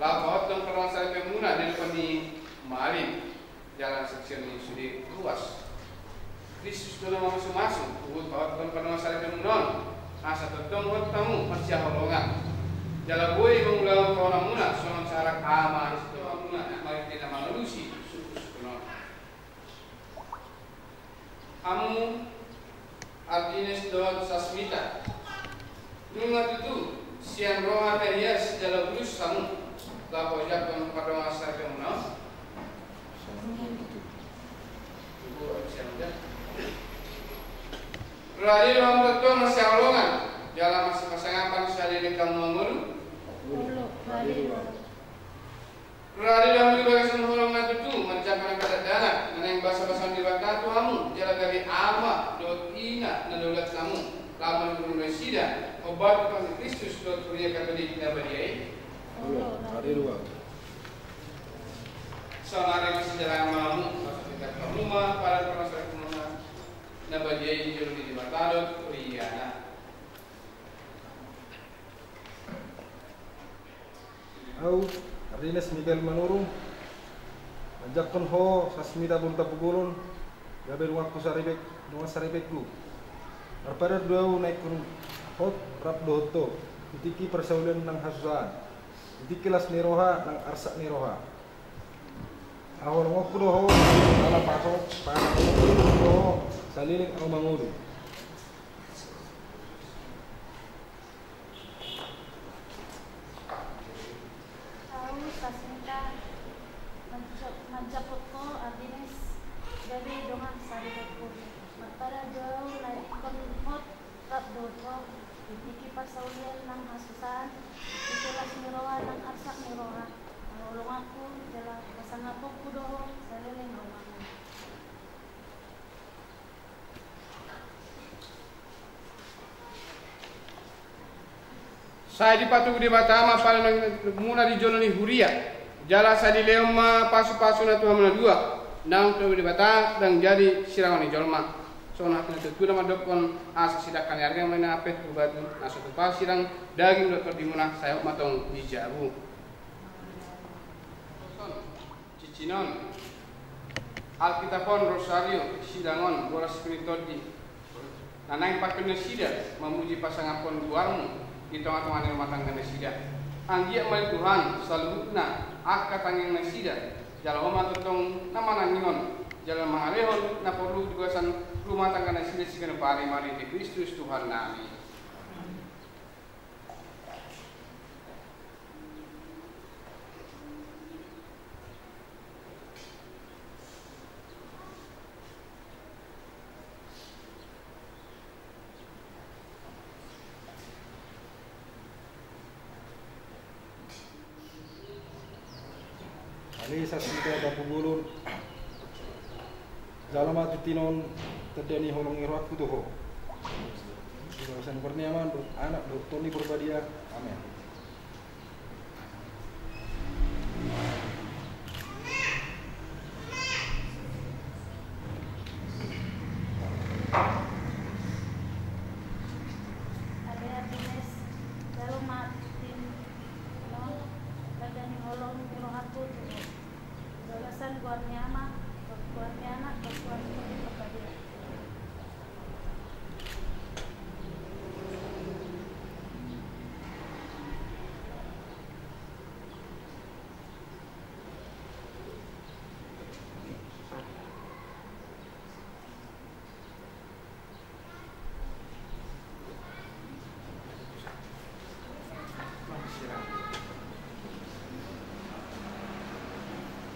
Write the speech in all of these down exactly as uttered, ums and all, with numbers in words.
Pahothon pardongansaripeonmuna di adopan ni Maria, jala saksion ni sude ruas. Kristus do na mamasumasu, huhut pahothon pardongansaripeonmuna on, asa tongtong hot hamu marsihaholongan. Jala boi mangulahon tohonanmuna songon sahalak ama di sitaoonmuna, marhite na mangalusi suksuk on. Hamu Ardines dohot Sasmita, nunga tutu sian roha na ias jala bulus hamu laho paojakhon pardongansaripeonmuna on? Rade do hamu tongtong marsihaholongan jala marsipasangapan saleleng hamu mangolu? Rade do hamu di bagasan holong na tutu manjangkon angka dakdanak na naeng basabasahon Debata tu hamu, jala gabe ama dohot ina na daulat hamu, laho manurun nasida hombar tu Kristus dohot huria Katolik na badia i? Rade do hamu. Saonari ma sijalangan ma hamu, pasahat hamu ma padan pardongansaripeonmuna na badia i di jolo ni Debata dohot huriana. Ahu Ardines Mikael Manurung, manjangkon ho Sasmita boru Tampubolon gabe donganku saripek, dongan saripekku. Marpadan do ahu na ingkon hot rap dohot ho di tingki parsaulian nang hasusaan, di tingki las ni roha nang arsak ni roha. Haholongonku do ho, ala paso, paso do ho saleleng ahu mangolu. Ahu Sasmita manjangkon ho Ardines gabe dongan saripekku. Marpadan do ahu na ingkon hot rap dohot ho di tingki parsaulian nang hasusaan, di tingki las ni roha nang arsak ni roha. Haholongonku jala pasangaponku do ho saleleng ahu mangolu. Sai dipatubu Debata ma padanmuna di jolo ni huria, jala sai dilehon ma pasupasu na tu hamu na dua, naung tau Debata ndang jadi sirangon ni jolma. Songon hata na tutu na mandokkon, asa sidangka ni arga ma i na pet tu batu, na so tupa sirang daging dohot tondimuna sai hot ma tong di jabu. Cincinon, Alkitab on, rosario, sidang on, boras sipinon tondi, na naeng pakeon nasida mamuji pasangaphon goarmu di tongatonga ni rumah tangga nasida. Anggiat ma ale Tuhan saluhutna angka tangiang nasida, jala Ho ma tongtong na manangihon jala mangalehon na porlu di bagasan rumah tangga nasida siganup ari, marhite Kristus Tuhannami. Ale Sasmita Tampubolon, jalo ma tintin on tanda ni holong ni rohangku tu ho. Di bagasan goar ni Ama dohot Anak dohot Tondi Porbadia. Amen. Ale Ardines, jalo ma tintin on tanda ni holong ni rohangku tu ho. Di bagasan goar ni Ama, goar ni Anak, goar ni Tondi Porbadia.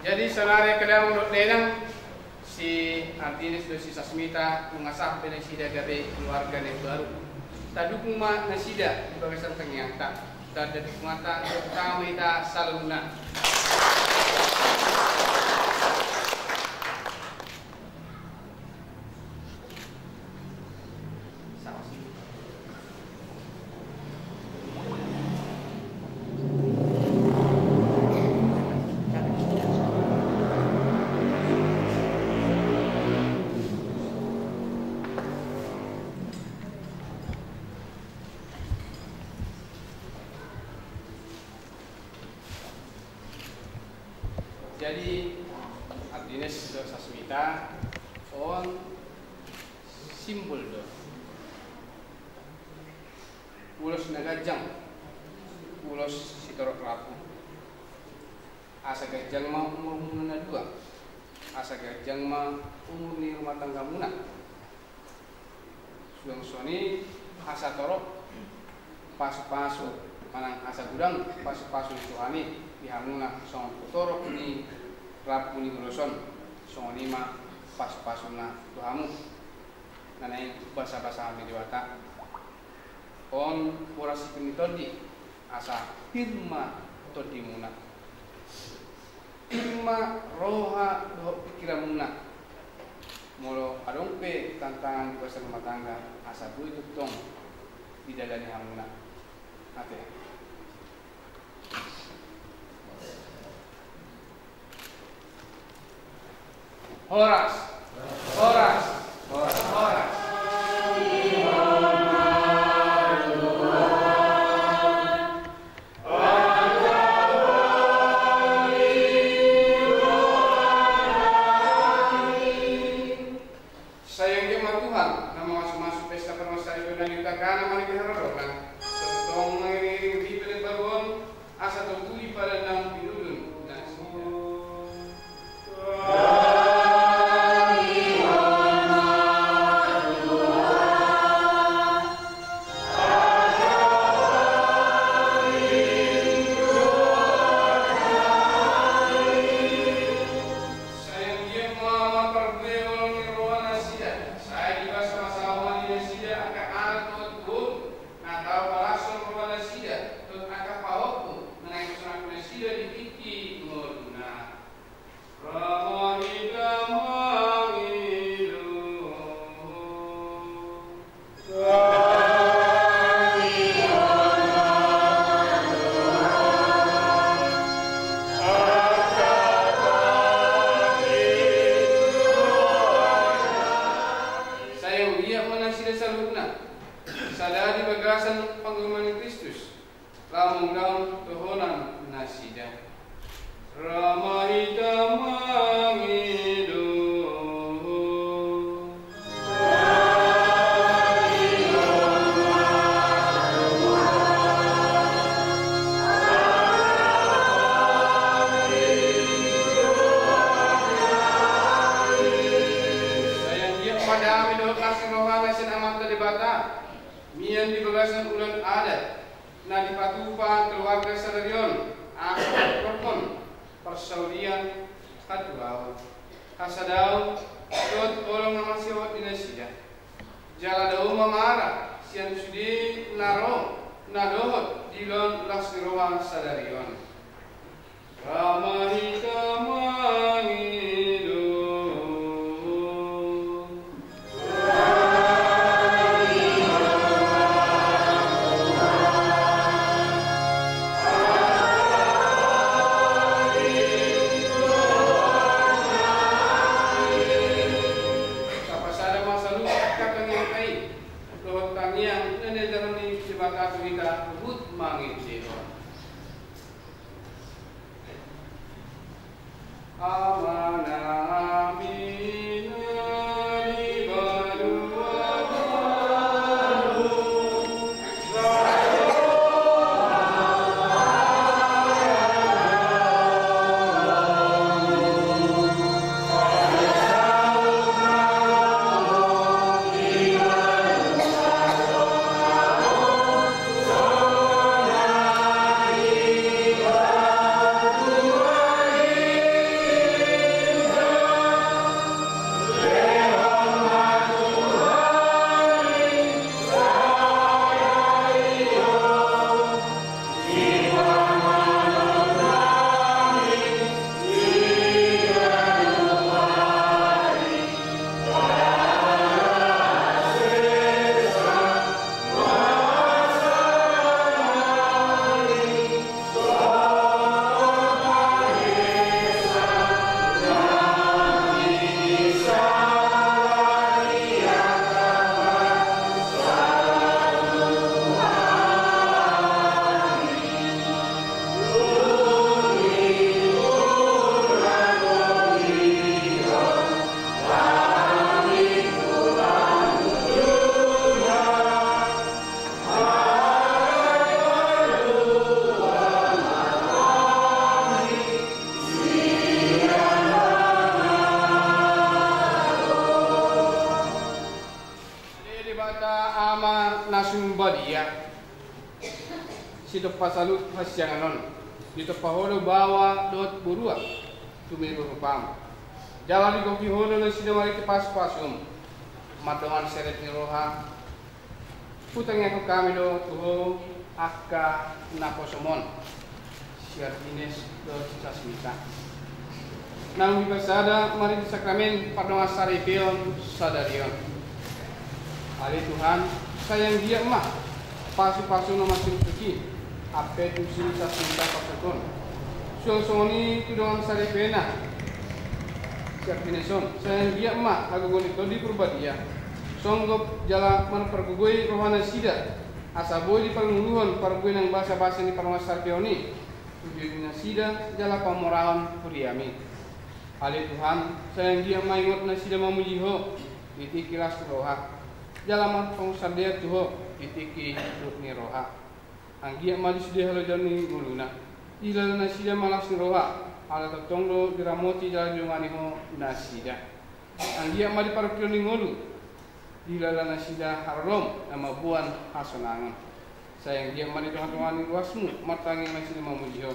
Jadi saonari angka damang dohot dainang, si Ardines dohot si Sasmita nunga sah be nasida gabe keluarga na imbaru. Tadukung ma nasida di bagasan tangiangta. Tanda dukunganta, tama hita saluhutna. Jadi, Ardines dohot Sasmita on simbol do ulos na ganjang, ulos sitorop rambu. Asa ganjang ma umurmuna na dua, asa ganjang ma umur ni rumah tanggamuna. Suang songon i asa torop pasupasu manang asa godang pasupasu ni Tuhan i di hamuna songon torop ni rambu ni ulos on, songon i ma pasupasuna tu hamu. Na naeng basabasahon ni Debata. On boras sipir ni tondi, asa pir ma tondimuna. Pir ma roha dohot pingkiranmuna. Molo adong pe tantangan di bagasan rumah tangga, asa boi tongtong didalani hamuna. Ate. Horas. Horas. Horas. Horas. Sai anggiat ma Tuhan na mamasumasu pesta parmasahion na niutangkana marhite harorona, tongtong mangiringiring ripe na imbaru on, asa toguli padan na umbiludun nasida. Sai anggiat ma marparbue holong ni roha nasida, sai dibasabasahon ma di nasida angka anak dohot boru, na tau palashon roha nasida dohot angka pahompu na naeng pasonanghon nasida di tingki ngoluna. Ra ma hita mangido. Sai anggiat ma nasida saluhutna sada di bagasan panguruman ni Kristus, laho mangulahon tohonan nasida. Ra ma hita mangido. Sai anggiat ma dame dohot las ni roha na sian Amanta Debata, mian di bagasan ulaon adat na dipatupa keluarga sadari on, asa rap dohot parsaulian, hatuaon, hasadaon dohot holong na mansai hot di nasida. Jala dao ma mara sian sude na ro na dohot di ulaon las ni roha sadari on. Ra ma hita mangido. Tapasada ma saluhut angka tangiangta i, dohot tangiang na niajarhon ni Debata tu hita huhut mangendehon. Amen. Sumbadia, sitompa salut hasiangan on, ditompa Ho do baoa dohot borua tu miru rupam. Jala digohi Ho do nasida marhite pasupasum, mardongan serep ni roha, hutangiangkon hami do tu Ho angka naposom on, si Artines dohot si Sasmita, naung dipasada marhite sakramen pardongansaripeon sadari on. Ale Tuhan, sai anggiat ma pasupasum na mansai untuki, ampe tu si Sasmita parsatuhon, suang songon i tu dongansangaripena si Artines on. Sai anggiat ma hagogoon ni Tondi Parbadia songgop jala marpargogoi rohanasida, asa boi diparngoluhon parbue nang basabasa ni pardongansaripeon i tu diri nasida jala pamorahon huriaM i. Ale Tuhan, sai anggiat ma ingot nasida mamuji Ho di tingki las ni roha, jala marpangunsandean tu Ho di tingki tuk ni roha. Anggiat ma di sude halojaon ni ngoluna, dihilala nasida ma las ni roha, ala tongtong do diramoti jala didongani Ho nasida. Anggiat ma di parungkilon ni ngolu, dihilala nasida haroroM na mamboan hasonangan. Sai anggiat ma di tongatonga ni ruasMu martangiang nasida mamuji Ho,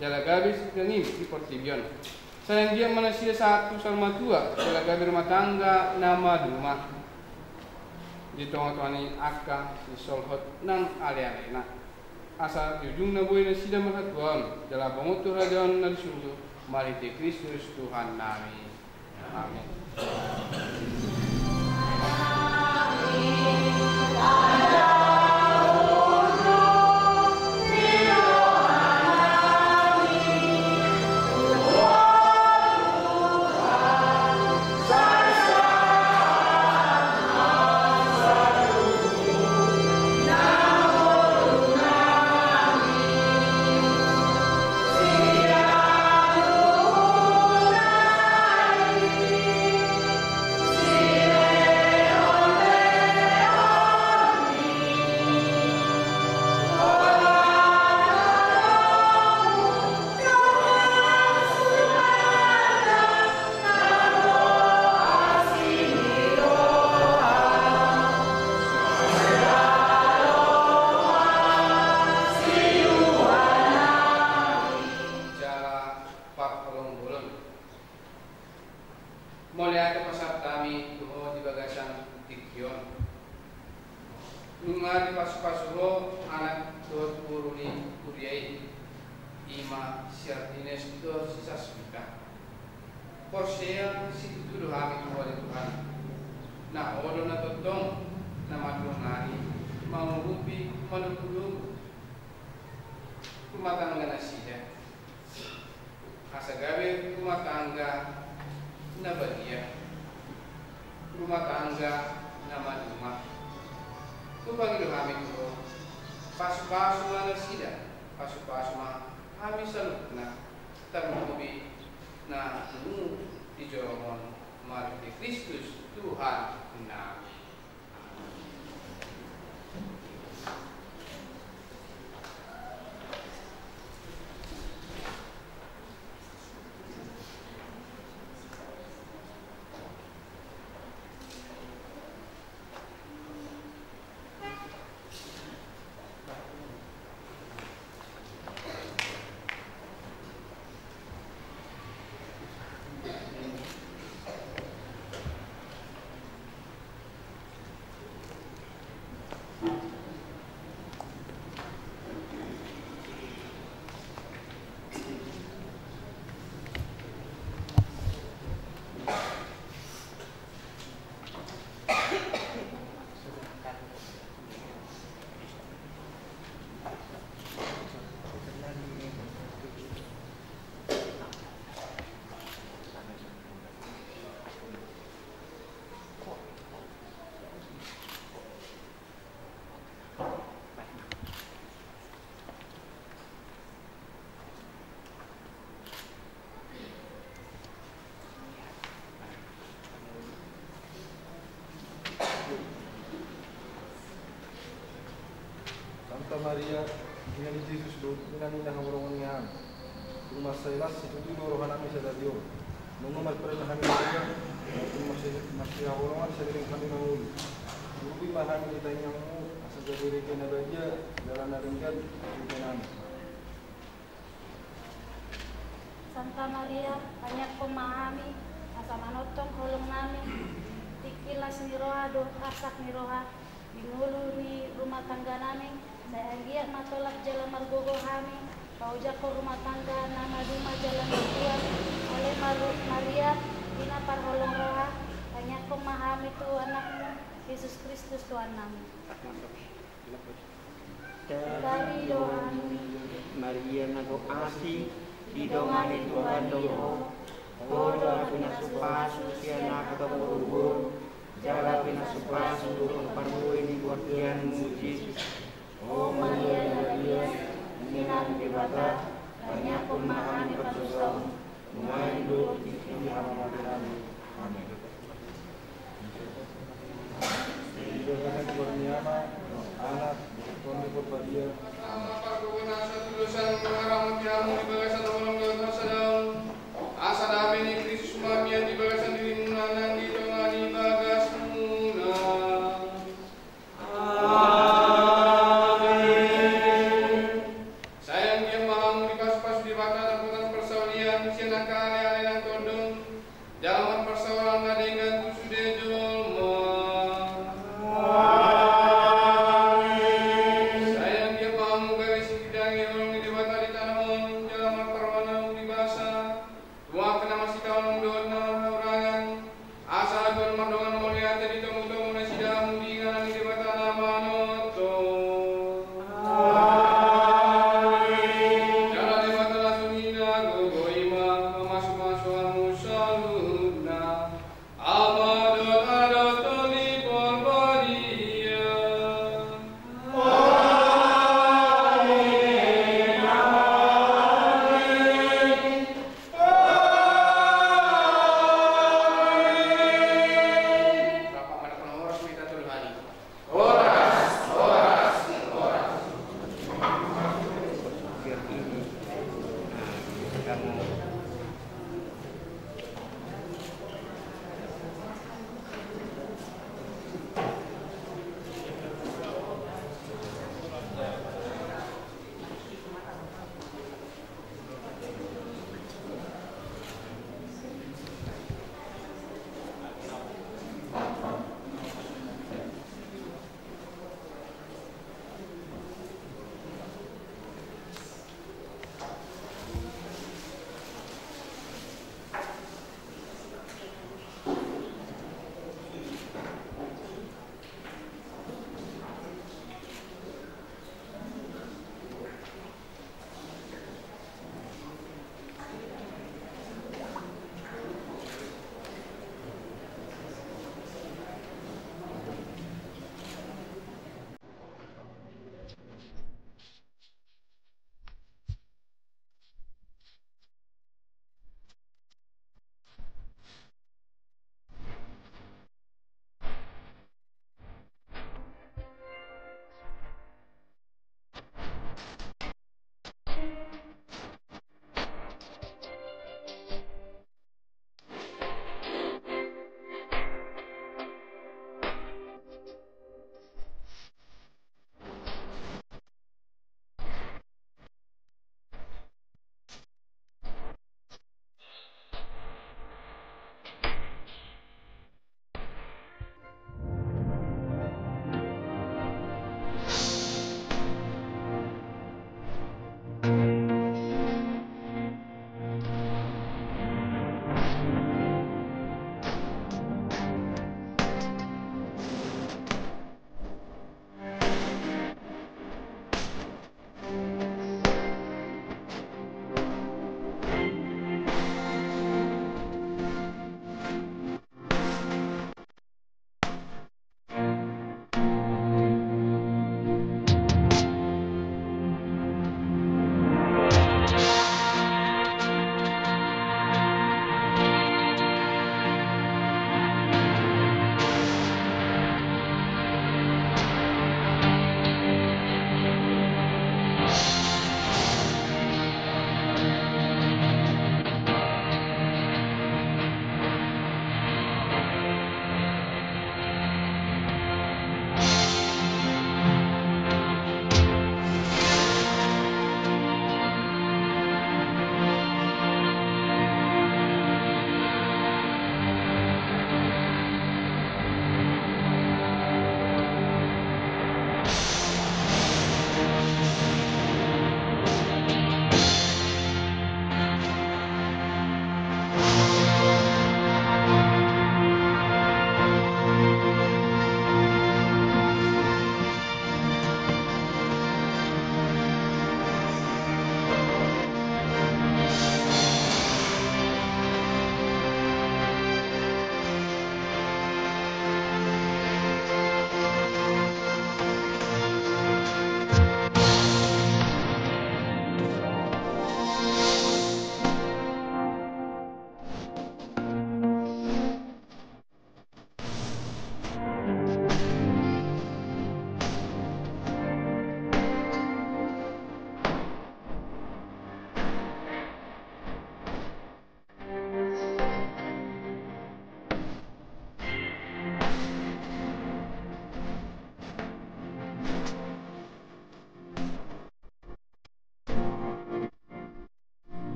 jala gabe sitangianMi di portibi on. Sai anggiat ma nasida sahat tu saur matua, jala gabe rumah tangga na maduma di tongatonga ni angka sisolhot nang alealena, asa di ujungna boi nasida marhatuaon jala bongot tu harajaon na di surgo, marhite Kristus Tuhannami. Amin. Jala parholongbolon. Mauliate ma pasahat hami tu Ho di bagasan tingki on. Nunga dipasupasu Ho anak dohot boru ni huria i, i ma si Artines dohot si Sasmita. Porsea situtu do hami tu Ho ale Tuhan, na Ho do na tongtong na mandongani, mangurupi, manogunogu rumah tangga nasida, asa gabe rumah tangga na badia, rumah tangga na maduma. Tumpangi do hami tu Ho, pasupasu ma nasida, pasupasu ma hami saluhutna, tarlumobi na tubu di jolom on, marhite Kristus Tuhannami. Santa Maria, ina ni Jesus dohot ina ni na haholongon ni hami, tung mansai las situtu do rohanami sadari on. Nunga marpira ma hami Maria, tung mansai, mansai haholongan sadari hami na ngolu. Urupi ma hami di tangiangmu, asa Jadi rike na badia, jala na denggan, rike nami. Santa Maria, tangiangkon ma hami, asa manongtong holong nami, tingki las ni roha dohot arsak ni roha, di ngolu ni rumah tangga nami, sai anggiat ma tolap jala margogo hami, paojakhon rumah tangga na maduma jala matua, ale Maru-, Maria, di na parholong roha, tangiangkon ma hami tu anakmu, Jesus Kristus Tuhan nami. Tari do hami. Maria na gok asi, didongani Tuhan do ho, ho do na pinasupasu sian angka boruboru, jala pinasupasu do parbuei ni bortianmu Jesus. O Maria na badia, ina ni Debata, tangiangkon ma hami pardosa on, nuaeng dohot di tingki hamaraan nami. Amin.